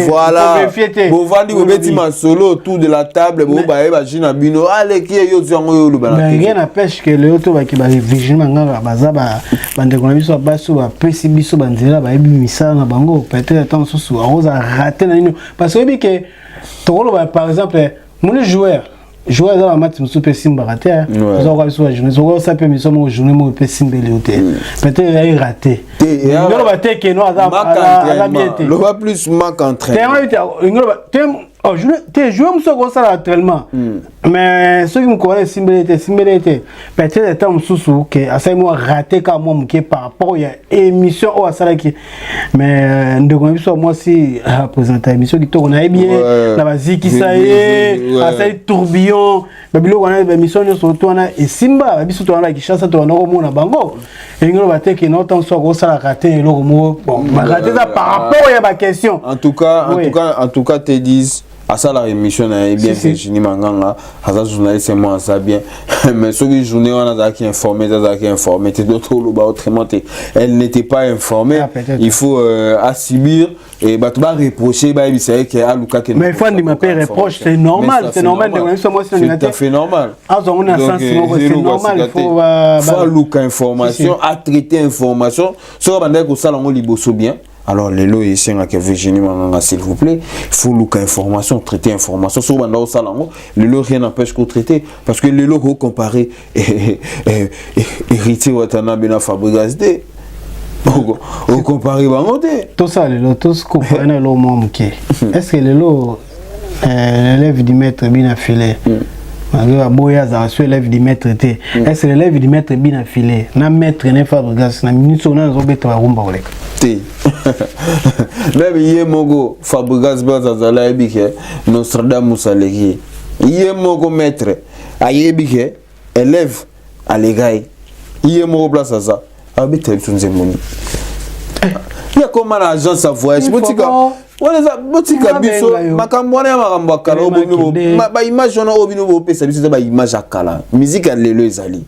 B: voilà, bovandi, bobeti masolo autour de la table, bobaye baji na bino, aleki ye, yo ozwi yango, yo oloba.
A: Na rien n'empêche que lelo to baki bavirginie Manganga baza bandeko na biso ya basi oyo bapesi biso banzela, bayebi misala na bango. Peut-être ata mosusu akozala raté na nini, parce que oyebi ke tokoloba par exemple moni joueur eza bamatch mosusu mpe esimbaka te. Oza koka biso bajournée, soki osala mpe mission moko, journée moko mpe esimbeli yo te, peut-être ezali raté. Ngoloba te keno aza bien te.
B: Loba plus manque entraînement.
A: Te, joueur mosusu akosala entraînement, mais soki mokolo wana esimbeli te, esimbeli te. Peut-être ata mosusu ke asali mwa raté kaka mwa moke par rapport ya émission oyo asalaki. Mais ndeko na biso ya mwasi apresenta émission kitoko, nayebi ye na bazikisa ye, asali tourbillon, babiloko wana, baémission nyonso to wana esimba biso towana na Kinshasa, tobanda komona bango. Elingi loba te ke nota mosusu akosalaka te eloko moko. Bon, baraté eza par rapport ya baquestion.
B: En tout cas, en tout cas, en tout cas, te disent asalaka émission na ye bien. Virginie Manganga aza journaliste mo, aza bien, mais soki journée wana azalaki informé, azalaki informé te. D'autres oloba autrement te, elle n'était pas informée. Ah, il faut asubir et bato bareproche, bayebisa ye ke alukaki.
A: Mais il faut andima mpe reproche, c'est normal, c'est normal. Ndeko na biso mwasi.
B: C'est tout à fait normal.
A: Azwango na sens moko, c'est normal, il
B: faut faut aluka information, atraiter information. Soki abandaki kosala yango liboso bien, alors lelo esengaka Virginie Manganga, s'il vous plaît, il faut luka information, traiter information. Soki banda osala yango lelo, rien n'empêche kotraiter, parce que lelo kocomparer Héritier Watanabe na Fabregas te. Okompare bango te.
A: Tosala lelo, tokompare na eloko mwa moke. Est ce que lelo l'élève du maître bina filet, malgré baboyi azala so élève du maître te, est ce que l'élève du maître bina filet na maître ne Fabregas na minute oyo nani azobeta barumba koleka?
B: Te, même ye moko Fabregas mpe azala ayebi ke Nostradamus aleki ye. Ye moko maître ayebi ke élève aleka ye. Ye moko place aza, abetela biso nzembo nini? Ye akoma na agence ya voyage. Botika wana, eza botika biso makambo wana ya makambo ya kala. Oyo baimage wana oyo bino bopesa biso eza baimage ya kala. Musique ya lelo ezali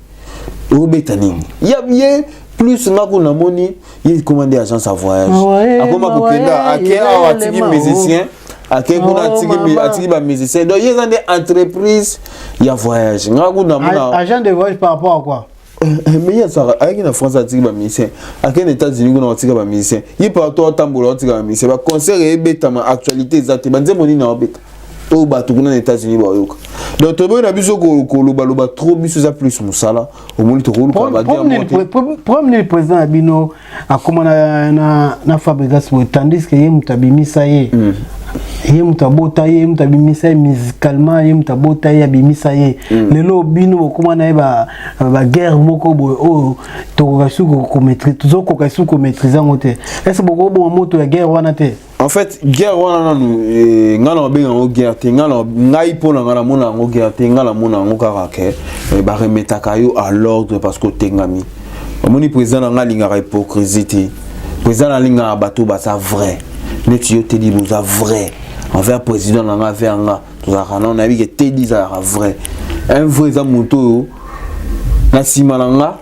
B: obeta nini? Ye plus nga kuna namoni ye ekoma nde agence ya voyage. Akoma kokenda, ake awa, atiki musicien, ake kuna, atiki bamusicien. Donc ye eza nde entreprise ya voyage. Nga kuna namona
A: Agent de voyage par rapport à quoi?
B: Mais ye azalaka, ayaki na France, atiki bamusicien, akei na États-Unis kuna, atika bamusicien. Ye partout atambola, atika bamusicien. Baconcert eyebetama, actualité eza te. Banzembo nini aobeta oyo bato kuna na États-Unis bayoka? Donc toboyi na biso kolobaloba trop. Biso eza plus mosala. Omoni, tokoluka.
A: Problème nini président na bino akóma na Fabregas boye, tandis que ye moto abimisa ye, ye moto abota ye, ye moto abimisa ye musicalement, ye moto abota ye, abimisa ye? Lelo bino bokóma na ye baguerre moko boye oyo tokoka su tozokoka su komaîtrise yango te. Est ce bokoboma moto ya guerre wana te?
B: En fait, guerre wana nanu, ngai na babenga yango guerre te. Ngai mpo na ngai namona yango guerre te. Ngai namona yango kaka ke baremetaka yo à l'ordre parce que otengami. Omoni, président na ngai alingaka hypocrisie te. Président alingaka bato baza vrai neti yo Tedi. Boza vrai envers président na ngai, envers nga. Tozalaka nano, nayebi ke Tedi ezalaka vrai. Un vrai eza moto oyo na nsima na nga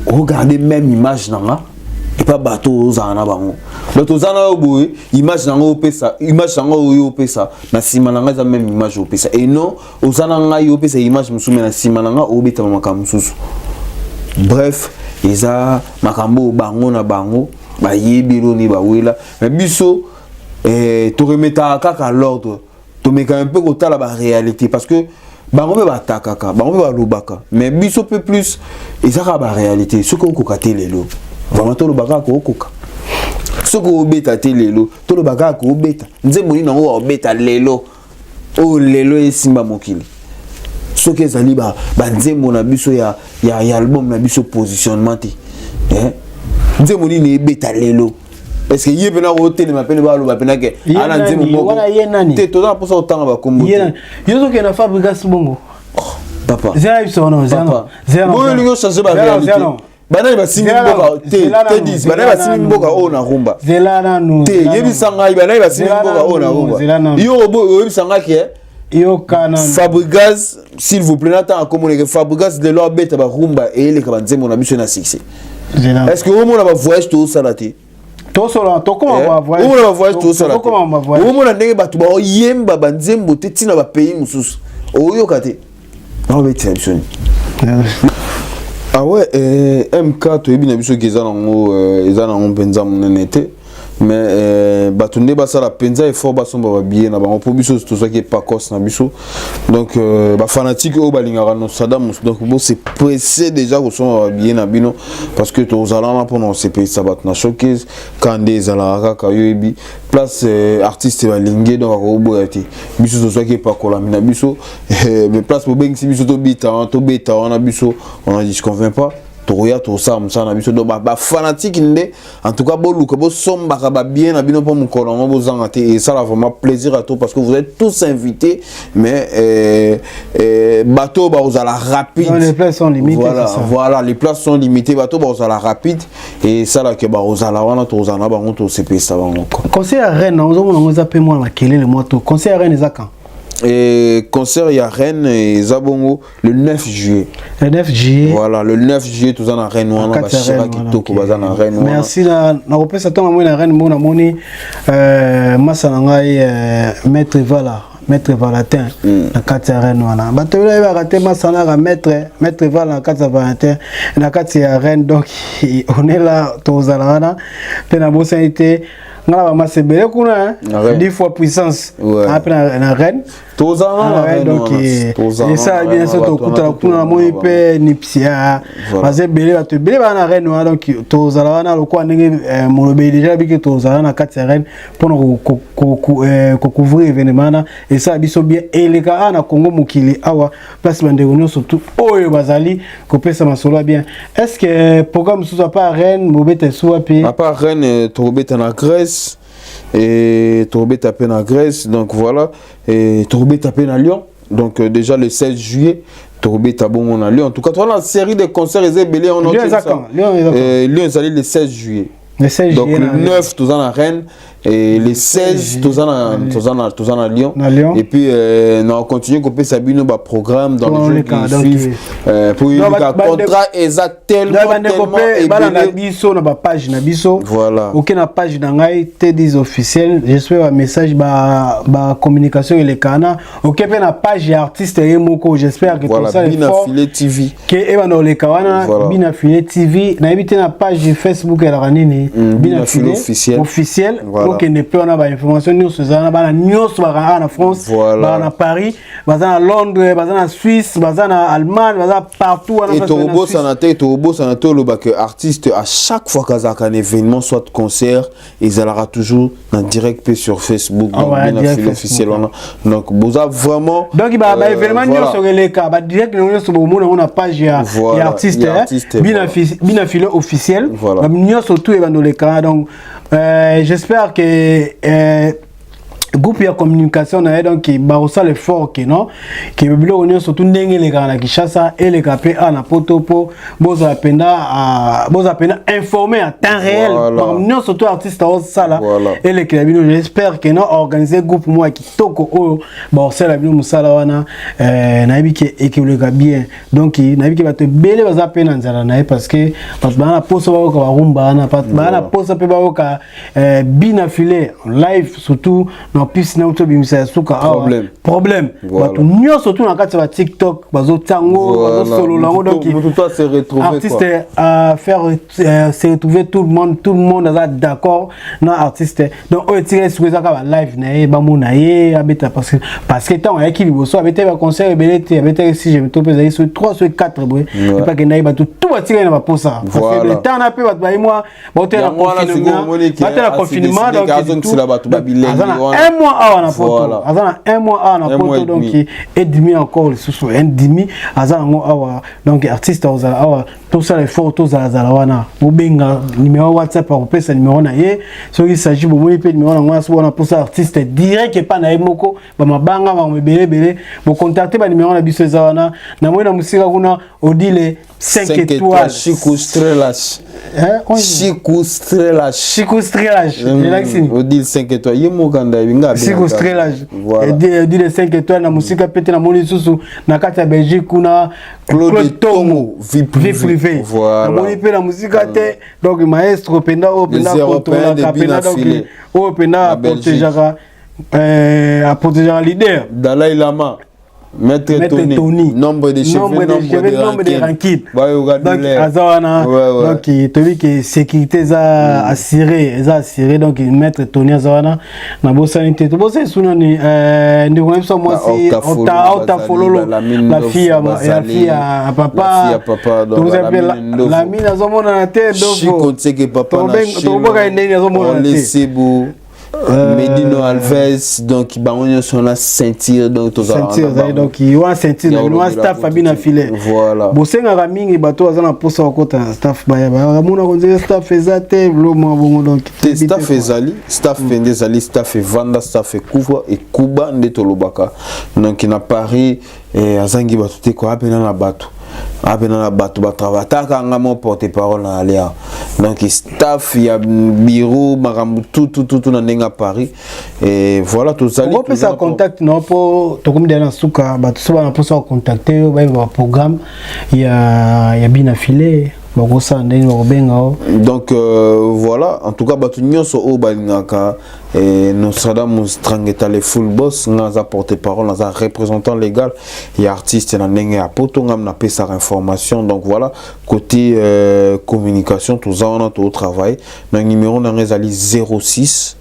B: regarder même image na nga epa bato oyo ozala na bango. Donc toza na yo boye, image na ngo opesa, image na ngo oyo opesa na nsima na ngai eza même image opesa. Et non, oza na ngai, opesa image mosusu, mais na nsima na ngai obetama makambo mosusu. Bref, eza makambo oyo bango na bango bayebi eloni bawela. Mais biso toremetaka kaka l'ordre, tomekaka mpe kotala baréalité, parce que bango mpe batakaka, bango mpe balobaka, mais biso mpe plus eza kaka baréalité. Soki okoka te lelo, vraiment toloba kaka okoka. Soki obeta te lelo, toloba kaka obeta. Nzembo nini yango obeta lelo oyo lelo esimba mokili? Soki ezali banzembo na biso ya album na biso Positionnement te, eh? Nzembo nini ebeta lelo? Est ce que ye mpena kotelema pene baloba mpena ke ana nzembo moko te? Toza na mposa kotanga bakombo te.
A: Yo ozokende na Fabregas bongo?
B: Papa.
A: Zela biso wana.
B: Boyo olingi ochange baréalité. Banani basimbi mboka te? Te, banani basimbi mboka oyo na rumba?
A: Zela nanu.
B: Te, yebisa ngai banani basimbi mboka oyo na rumba. Yo oyebisa ngai ke
A: Yoka nanu.
B: Fabregas, s'il vous plaît, natanga komoneke Fabregas lelo abeta barumba eyeleka banzembo na biso na succès. Est ce que omona bavoyage tozosala te?
A: Tosolola, tokoma
B: bavoyage. Omona bavoyage tozosala te? Omona ndenge bato baoyemba banzembo te ntina bapays mosusu oyoka te? Naobetela biso nini? Ah ouais, MK toyebi na biso ke eza nango, eza nango mpenza monene te, mais bato nde basala mpenza effort, basomba babillet na bango mpo biso tozwaki epakos na biso. Donc bafanatike oyo balingaka Nostradamus, donc bose presse déjà kosomba babillet na bino, parce que tozala wana mpona kosepelisa bato na showcase. Ka nde ezalaka kaka, yoyebi place artiste balingi, donc akoboya te. Biso tozwaki epakolami na biso, mais place bobengisi biso tobita wana, tobeta wana, biso on ne disconvient pas. Tokoya, tosala mosala na biso. Donc bafanatike nde, en tout cas, boluka bosombaka babien na bino mpo mokolo yango bozanga te. Esala vraiment plaisir à tout, parce que vous êtes tous invités, mais bato bakozala rapide.
A: Non, les places sont limitées.
B: Voilà, voilà, les places sont limitées. Bato bakozala rapide et esalaka bakozala wana, tozala na bango, tosepelisa bango.
A: Concert ya Rennes, ozomona yango eza mpe mwana makelele mwa to. Concert ya Rennes eza quand?
B: Et concert ya Rennes eza bongo le 9 juillet.
A: Le 9 juillet.
B: Voilà, le 9 juillet toza na Rennes wana. Bashira kitoko baza na Rennes
A: wana. Merci na nakopesa ntongo amoni na Rennes. Mbo namoni masa na ngai, maître Vala, maître Valentin, na kati ya Rennes wana. Bato ebele bayebaka te masa naka maître Vala na kati ya Valentin, na kati ya Rennes. Donc on est là, tozala wana mpe nabosani te nga na bamasa ebele kuna, 10 fois puissance mpe na Rennes.
B: Tozala.
A: Donc esala bien so tokutana kuna. Namoni mpe nipsia, baza ebele, bato ebele baa na Rennes wana. Donc tozala wana lokola ndenge molobeli déjà biki, tozala na kati ya Rennes mpona kocouvrir événement wana. Esala biso bien, eleka awa na Congo mokili awa, place bandeko nyonso tu oyo bazali kopesa masolo ya bien. Est ce que programme mosusu à part Rennes, bobeta esu wapi?
B: À part Rennes, tokobeta na Grèce et tokobeta mpe na Grèce, donc voilà, et tokobeta mpe na Lyon. Donc déjà le 16 juillet tokobeta bongo na Lyon. En tout cas toza na série de concerts eza ebele. Lyon ezali le 16 juillet.
A: Le 16.
B: Donc le 9 toza na Rennes et le 16 toza na Lyon.
A: Na Lyon.
B: Et puis na continue kopesa bino baprogramme dans les jours qui suivent pour yebika contrat eza tellement
A: Bandeko mpe balanda biso na bapage na biso.
B: Voilà.
A: Oke na page na ngai T10 officiel, j'espère bamessage, bacommunication elekana. Oke mpe na page ya artiste ye moko, j'espère que
B: voilà,
A: tosala
B: Bina Filet TV.
A: Ke ebanda oleka wana. Bina Filet TV, nayebi te na page Facebook elaka nini.
B: Bina Filet officiel.
A: Officiel. Okende mpe wana, bainformation nyonso eza wana. Bana nyonso bakanga na France, baza na Paris, baza na Londres, baza na Suisse, baza na Allemagne, baza partout wana.
B: Et tokobosana te, tokobosana te oloba que artiste, à chaque fois kazalaka na événement, soit concert, ezalaka toujours na direct mpe sur Facebook. Donc Bina Filet officiel wana, donc boza vraiment
A: Donc baévénement nyonso eleka, badirect nyonso bomona yango na page ya artiste Bina Filet officiel, nyonso tout ebanda oleka. Donc j'espère que groupe ya communication na ye, donc bakosala effort ke non, ke biloko nyonso tu ndenge elekaka na Kinshasa, eleka mpe a na Poto, mpo bozala mpenza informé en temps réel. Makambo nyonso to artiste aosala elekela bino. J'espère ke non, organiser groupe moko ya kitoko oyo bakosala bino mosala wana. Nayebi ke ekoleka bien. Donc nayebi ke bato ebele baza mpe na nzala na ye, parce que bato baza na posa bayoka barumba wana, baza na posa mpe bayoka Bina Filet live, surtout na piste na uti obimisa ya suka awa, Problème. Bato nyonso tu na kati ya baTikTok bazotia yango, bazosolola yango. Donc artiste faire se retrouver tout le monde, tout le monde aza d'accord na artiste. Donc oyo etikali sikoyo eza kaka balive na ye, bamona ye abeta, parce que ntango ayaki liboso, abetaki baconcert ebele te. Abetaki, si je me trompe, ezali so 3 so 4 boye, epe akendaki, bato tout batikali na baposa, parce que ntango na mpe bato bayi mwa baotela confinement. Donc aza na un mois awa na Poto, aza na un mois awa na Poto, donc et demi encore lisusu, un demi aza nango awa. Donc artiste akozala awa, tosala effort, tozalazala wana. Bobenga numéro WhatsApp, akopesa numéro na ye soki s'agit. Bomoni mpe numéro nango wana, so wana mposa artiste direct epa na ye moko, bamabanga bango ebele ebele, bocontacte banumero na biso eza wana. Namoni na mosika kuna Odile 5 étoiles.
B: Chico Strelas. Chico Strelas.
A: Chico Strelas. Elakisi.
B: Odile 5 étoiles. Ye moko nda binga.
A: Chico Strelas. Odile 5 étoiles na mosika pe te. Namoni lisusu na kati ya Belgique kuna.
B: Claude Tongo,
A: vie privée. Namoni mpe na mosika te. Donc maestro mpenza oyo mpenza contrôlaka mpenza, donc oyo mpenza aprotégeaka leader.
B: Dalai Lama. Maître, Maître Tony. Tony. Nombre de cheveux,
A: nombre de cheveux, nombre de rancune. Donc aza wana, donc toyebi ke sécurité eza assuré, eza assuré. Donc Maître Tony aza wana, nabosani te. Tobosani su nani? Ndeko na biso mwasi Ota Fololo, la fille ya fille ya papa. Tobosani mpe Lamine, azomonana te. Tokoboka ndeni azomonana
B: te. Medino Alves, donc bango nyonso na ceinture, donc
A: tozala ezali, donc wana ceinture na bino, wana staff abi na filet.
B: Voilà.
A: Bosengaka mingi bato baza na mposa kokota na staff, baya bakamona konzela staff eza te, bilo mwa bongo. Donc
B: te, staff ezali, staff mpenza ezali, staff evanda, staff ekufa ekuba nde tolobaka. Donc na Paris azangi bato te, ko apena na bato, apena na bato batravaille, ataka nga mo porte parole na alia. Donc staff ya bureau, makambo tutututu na ndenge ya Paris, et voilà, tozali.
A: Okopesa contact na mpo tokomi deya na suka. Bato so bana mposa bacontacte yo, bayeba baprogramme ya Bina Filet, bakosala ndenge bakobenga o?
B: Donc voilà, en tout cas bato nyonso oyo balingaka Nostradamus Trangeta, le full boss, nga aza porte parole, naza représentant légal ya artiste na ndenge ya Poto. Nga napesaka information. Donc voilà, côté communication toza wana, totravaille. Donc numéro nanga ezali 06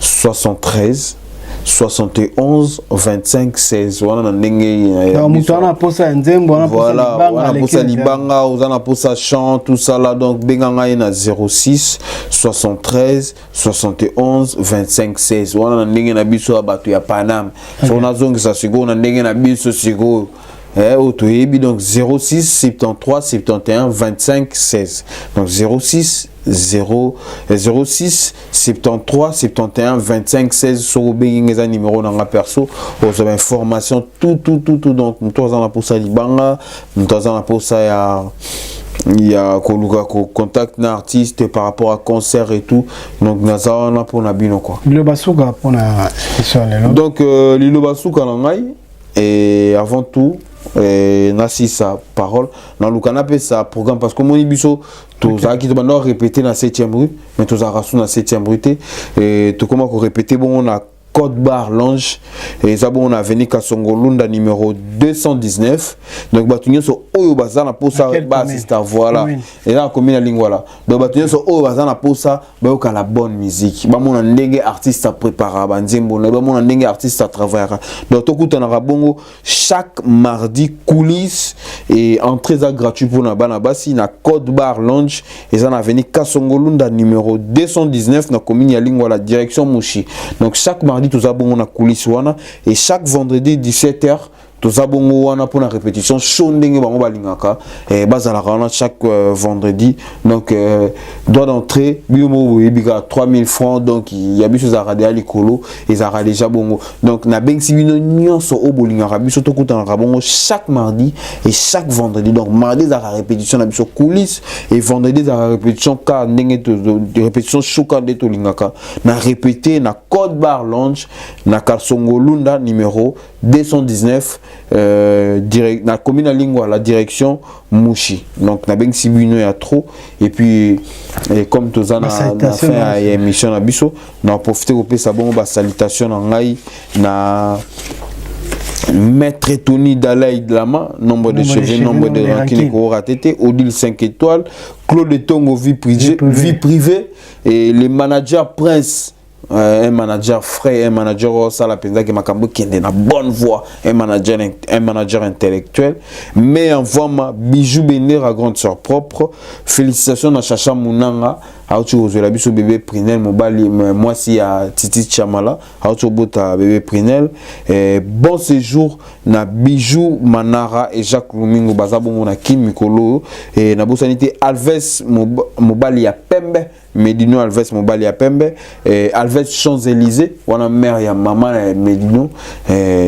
B: 73. 71 25 16. Wana na ndenge
A: ya moto wana posa ya nzembo, wana posa libanga,
B: wana posa libanga, oza na posa chant, tout ça là. Donc benga ngai na 06 73 71 25 16. Wana na ndenge na biso ya bato ya Paname. So nazongisa sikoyo na ndenge na biso sikoyo oyo toyebi. Donc 06 73 71 25 16. Donc 06 0 06 73 71 25 16. Soki obengi nga, eza numéro na nga perso, ozwa bainformation tout, tout, tout, tout. Donc moto aza na posa libanga, moto aza na posa ya koluka contact na artiste par rapport à concert et tout, donc naza wana mpona bino quoi.
A: Liloba suka mpona émission lelo?
B: Donc liloba suka na ngai, et avant tout nasisa parole, naluka napesa programme, parce que omoni biso tozalaki, tobanda répéter na 7e rue, mais tozalaka su na 7e rue te. Tokóma korépéter bongo na Code Bar Lounge, eza bongo na avenue Kasongolunda numéro 219. Donc bato nyonso oyo baza na posa baassista, voilà, eza na commune ya Lingwala. Donc bato nyonso oyo baza na posa bayoka la bonne musique, bamona ndenge artiste aprépara banzembo na, bamona ndenge artiste atravaillaka. Donc tokutanaka bongo chaque mardi, coulisse, et entrée eza gratuit mpona bana basi, na Code Bar Lounge, eza na avenue Kasongolunda numéro 219, na commune ya Lingwala, direction Mushi. Donc chaque mardi toza bongo na coulisse wana, et chaque vendredi 17h toza bongo wana mpona répétition show ndenge bango balingaka. Bazalaka wana chaque vendredi. Donc droit d'entrée, bino moko boyebi kaka, 3000 francs. Donc ya biso ezalaka deya likolo, ezalaka déjà bongo. Donc nabengisi bino nyonso oyo bolingaka biso, tokutanaka bongo chaque mardi et chaque vendredi. Donc mardi ezalaka répétition na biso coulisse, et vendredi ezalaka répétition ka ndenge répétition show ka nde tolingaka na répéter, na Code Bar Lounge, na Kasongolunda numéro 219, direct, na commune ya Lingwala, direction Mushi. Donc nabengisi bino ya trop. Et puis, et comme toza na fin ya émission na biso, na profite kopesa bongo basalutation na ngai na Maître Tony Dalai Lama, nombre de cheveux, nombre de rancunes, raté, Odile 5 étoiles, Claude Tongo, vie privée, vie privée, et les managers Prince, un manager frais, un manager osala mpenza makambo ekende na bonne voie, un manager intellectuel. Mais envoie Bijou Bendera, grande sœur propre. Félicitations na Chacha Munanga, auti kozwela biso bébé Prinel, mobali mwasi ya Titi Chamala, auti obota bébé Prinel. Bon séjour na Bijou Manara et Jacques Lumingo, baza bongo na Kin mikolo. E nabosani te Alves, mobali ya pembe, Medino Alves, mobali ya pembe, Alves Champs-Élysées wana, mère ya mama na Medino,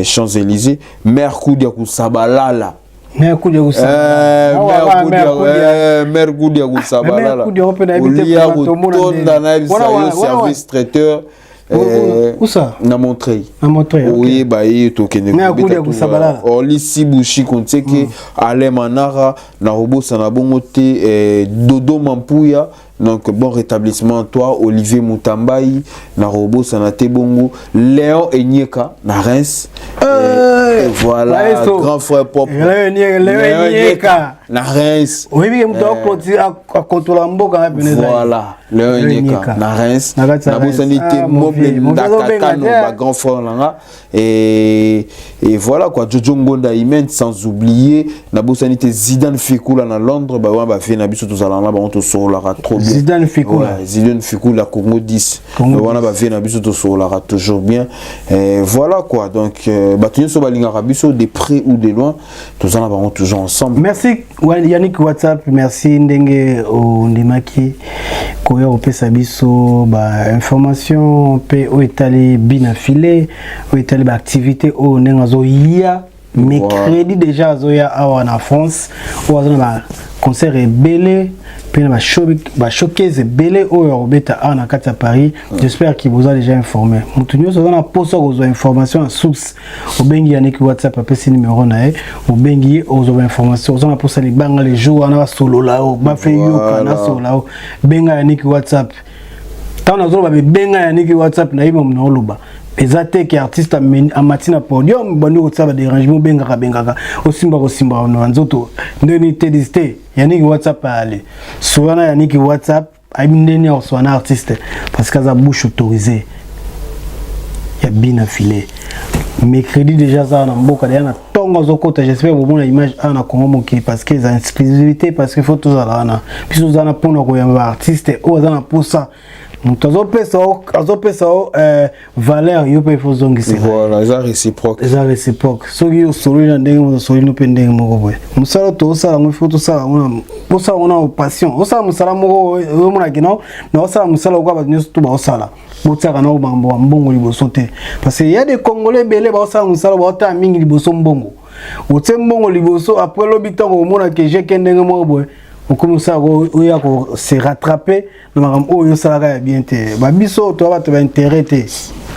B: Champs-Élysées, mère Kudia Kusabalala.
A: Mère Kudia
B: Kusabalala, mère Kudia Kusabalala, olia kotonda na yebisa yo, service traiteur.
A: Où ça?
B: Na Montreuil.
A: Na Montreuil.
B: Oyeba ye, tokende. Olisi Bushi Konteke, Alain Manara, na robosana bongo te Dodo Mampuya. Donc bon rétablissement toi, Olivier Moutambaï, na robosana te bongo Léon Enyeka na Reims. Et voilà, grand frère propre.
A: Léon Enyeka
B: na Reims.
A: Oyebi moto akontola mboka.
B: Voilà, Léon Enyeka na Reims. Nabosani te Moble Ndakakano, ba grand frère nanga. Et voilà quoi, Jojo Ngonda Imen, sans oublier nabosani te Zidane Fikula na Londres, ba wana ba fait na biso, tozala na bango, tosololaka trop bien.
A: Zidane Fikula.
B: Ouais, Zidane Fikula, Congo 10, wana ba fait na biso, tosololaka toujours bien. Et voilà quoi, donc bato nyonso balingaka biso de près ou de loin, tozala bango toujours ensemble.
A: Merci Yannick WhatsApp, merci ndenge ondimaki koya kopesa biso bainformation mpe oyo etali bina file, oyo etali baactivité oyo ndenge azoya mercredi déjà, azoya awa na France, oyo aza na baconcert ebele mpe na bashowcase ebele oyo akobeta awa na kati ya Paris. J'espère que boza déjà informé. Moto nyonso aza na posa kozwa information ya source, obengi Yaniki WhatsApp, apesi numéro na ye, obengi ye, ozwa bainformation. Oza na posa libanga, le jour wana basolola o bafe yoka nasolola o, benga Yaniki WhatsApp. Ntango nazoloba bebenga Yaniki WhatsApp, nayebi na oloba eza te ke artiste amati na podium, bandi kotia badérangement, obengaka bengaka, osimba kosimba na nzoto ndeni te te. Yaniki WhatsApp ale so wana, Yaniki WhatsApp ayebi ndeni akosoa na artiste parce que aza bouche autorisée. Ya Bina Filet, mercredi déjà aza na mboka deya na ntongo azokota. J'espère bomona image awa na Congo Mokili, parce que eza exclusivité, parce que faut tozala wana. Biso toza na mpona koyamba baartiste oyo aza na mposa. Moto azopesa o valeur, yo mpe ifo ozongisela.
B: Voilà, eza réciproque.
A: Eza réciproque. Soki osololi na ndenge moko, osololi no mpe ndenge moko boye. Mosala tosala yango, ifo tosala yango, osala yango na passion. Osala mosala moko omonaki no na osala mosala okoa bato nyonso to baosala, botiaka na makambo ya mbongo liboso te, parce que ya des Congolais ebele baosala mosala, baotala mingi liboso mbongo. Otie mbongo liboso, après lobi ntango omonaka ejeke ndenge moko boye, okomi osala oya kose rattraper na makambo oyo osalaka ya bien te. Babiso toya bato baintérêt te,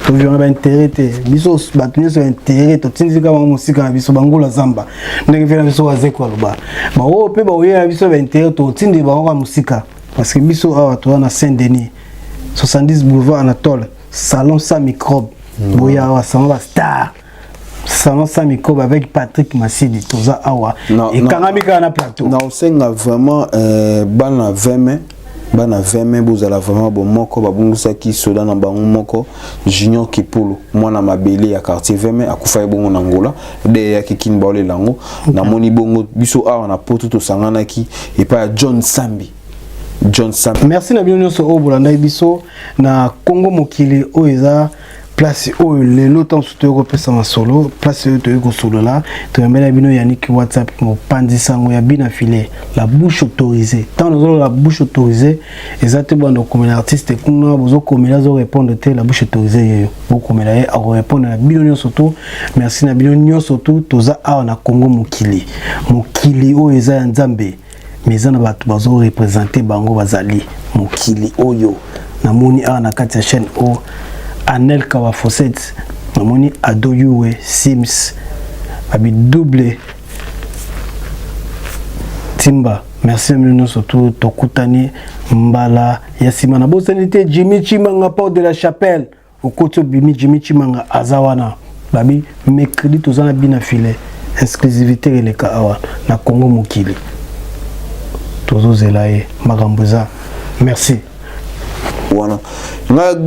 A: tovivre baintérêt te. Biso bato nyonso ya intérêt totindika bango mosika na biso, bangula zamba ndenge mpe na biso Wazeko aloba. Baoyo mpe baoyela biso baintérêt, totindi bango kaka mosika, parce que biso awa toza na Saint Denis, 70 boulevard Anatole, salon sans microbe. Boya awa, salon bastar, salon sans microbe avec Patrick Masidi. Toza awa, ekangami kaka na plateau.
B: Na osenga vraiment bana 20 mai, bana 20 mai, bozala vraiment bomoko. Babungisaki soda na bango moko, Junior Kipulu, mwana mabele ya quartier 20 mai, akufaki bongo na Ngola de eyaki kini baolela yango. Namoni bongo biso awa na Poto tosanganaki epai ya John Sambi, John Sambi.
A: Merci na bino nyonso oyo bolandaki biso na Congo Mokili. Oyo eza place oyo lelo ntango mosusu toyei kopesa masolo, place oyo toyei kosolola. Toyambeli bino Yannick WhatsApp, mopanzi sango ya Bina Filet, la bouche autorisée. Ntango nazolola la bouche autorisée, eza te banda kokomela artiste kuna, bozokomela azorépondre te. La bouche autorisée yeyo, bokomela ye, akorépondre na bino nyonso tu. Merci na bino nyonso tu. Toza awa na Congo Mokili. Mokili oyo eza ya Nzambe, mais eza na bato bazoreprésenter bango, bazali mokili oyo. Namoni awa na kati ya chaîne oyo Anel Kawafoset, namoni Ado Yuwe Sims, babi double timba. Merci na bino nyonso tu. Tokutani mbala ya nsima. Nabosani te Jimmy Chimanga, Porte de la Chapelle. Okoti, obimi, Jimmy Chimanga aza wana. Babi mercredi toza na Bina Filet, exclusivité eleka awa na Congo Mokili. Tozozela ye, makambo eza. Merci.
B: Wana.